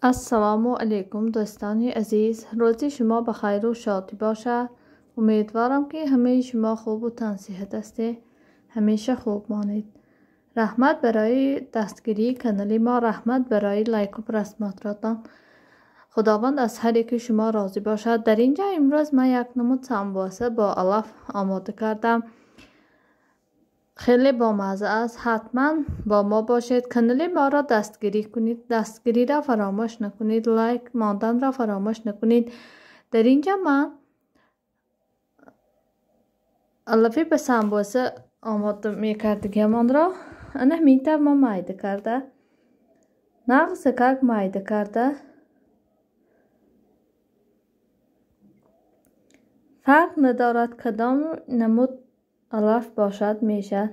Ассалому алайкум дӯстони азиз, рӯзи шумо ба хайру шодӣ бошад. Умедворам, ки ҳамаи шумо хубу тансиҳат ҳастед. Ҳамеша хуб монед. Раҳмат барои дастгирии канали мо, раҳмат барои лайку просмотротон. Худованд аз ҳар яки шумо розӣ бошад. Дар ин ҷо имрӯз ман як намуд самбоса бо алаф омода кардам. Хеле бомазза аст. Ҳатман бо мо бошед. Канали моро дастгирӣ кунед. Дастгириро фаромӯш накунед. Лайк монданро фаромӯш накунед. Дар ин ҷо ман алафи ба самбоса омода мекардагиамонро ана ҳамин тавр мо майда карда, нағзакак майда карда, фарқ надорад кадом намуд алаф бошад мешавад.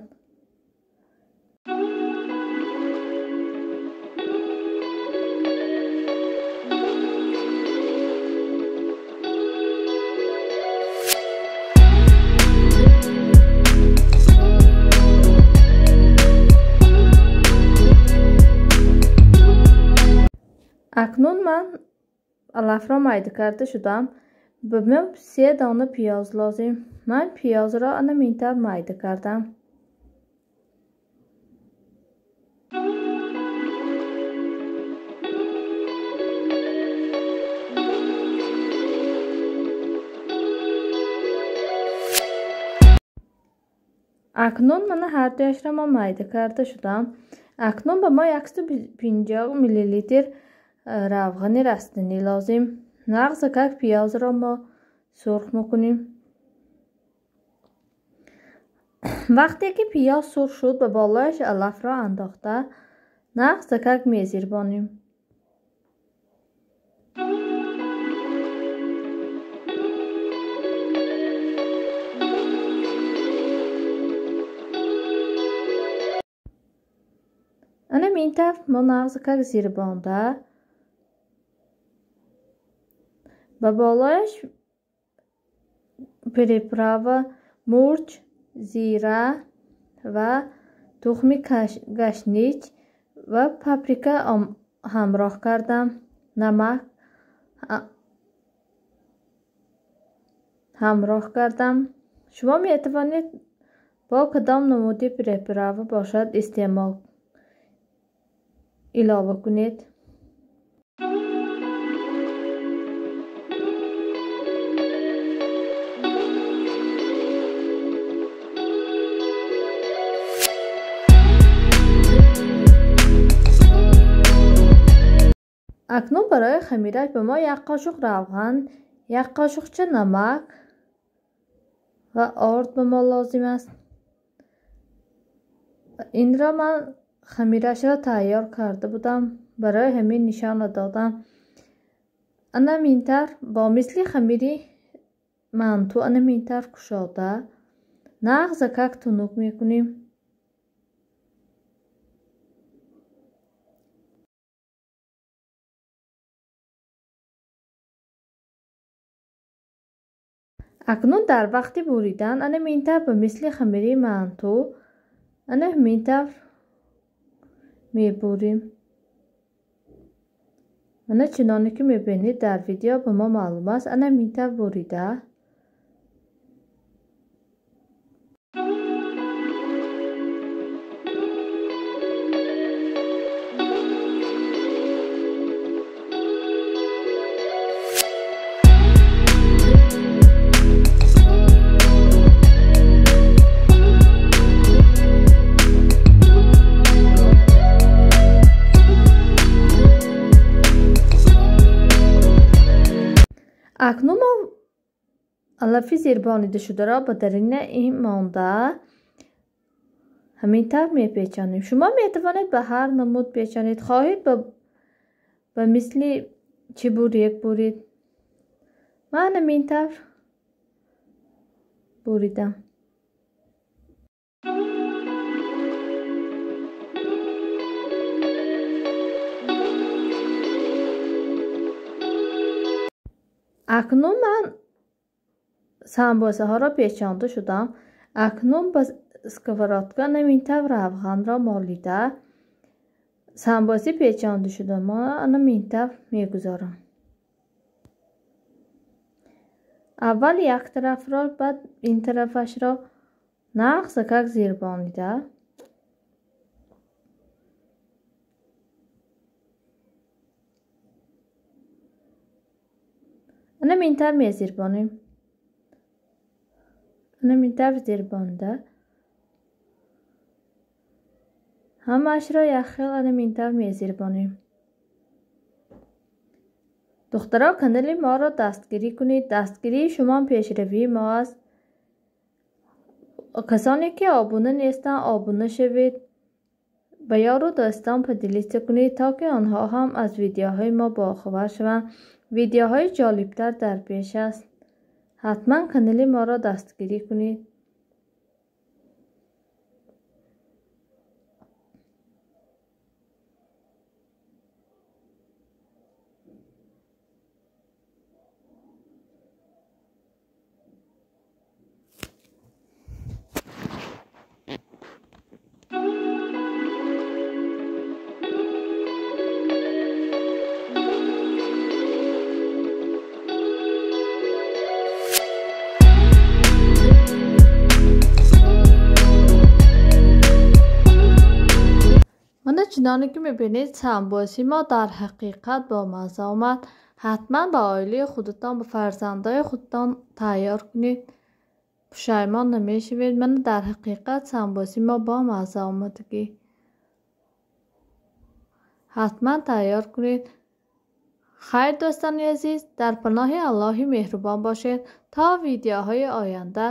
Акнун ман алафро майда карда шудам. Ба ман 3 дона пиёз лозим. Ман пиёзро ана ҳамин тавр майда кардам. Акнун мана ҳардуяшро ман майда карда шудам. Акнун ба мо 150 миллилитр равғани растанӣ лозим. Нағзакак пиёзро мо сурх мекунем. Вақте ки пиёз сурх шуд, ба болояш алафро андохта нағзакак мезирбонем. Ана ҳамин тавр мо нағзакак зирбонда ба болояш приправа мурч, зира ва тухми гашнич ва паприка ҳамроҳ кардам. Намак ҳамроҳ кардам. Шумо метавонед бо кадом намуди приправа бошад истеъмол илова кунед. Акнун барои хамираш ба мо 1 қошуқ равған, 1 қошуқча намак ва орд ба мо лозим аст. Инро ман хамирашро тайёр карда будам, барои ҳамин нишона додам. Ана ҳамин тавр бо мисли хамири манту ана ҳамин тавр кушода нағзакак тунук мекунем. Акнун дар вақти буридан ана ҳамин тавр ба мисли хамири манту ана ҳамин тавр мебурем. Ана чуноне ки мебинед дар видео ба мо маълум аст, ана ҳамин тавр бурида акнун мо алафи зирбонидашударо ба дарина ин монда ҳамин тавр мепечонем. Шумо метавонед ба ҳар намуд печонед. Хоҳед ба мисли чебурек бурид. Ман ҳамин тавр буридам. Акнун ман самбосаҳоро печонда шудам. Акнун ба сковородка ҳамин тавр равғанро молида Самбоси печонда шуда мо ана минтав мегузорам. Аввал як тарафро, баъд ин тарафашро нағзакак зирбонида ана минтав мезирбонем. Ана минтав зирбонда ҳамаашро якхел ана минтав мезирбонем. Духтаро, канали моро дастгирӣ кунед. Дастгирии шумо пешравии мо аст. Касоне ки обуна нестанд, обуна шавед. Ба ёру дӯстон поделиться кунед, то ки онҳо ҳам аз видеоҳои мо бохабар шаванд. Видеоҳои ҷолибтар дар пеш аст. Ҳатман канали моро дастгирӣ кунед. Чуноне ки мебинед, самбоси мо дар ҳақиқат бомазза омад. Ҳатман ба оилаи худатон, ба фарзандои худатон тайёр кунед, пушаймон намешавед. Мана дар ҳақиқат самбоси мо бомазза омадагӣ. Ҳатман тайёр кунед. Хайр, дӯстони азиз, дар паноҳи Аллоҳи меҳрубон бошед то видеоҳои оянда.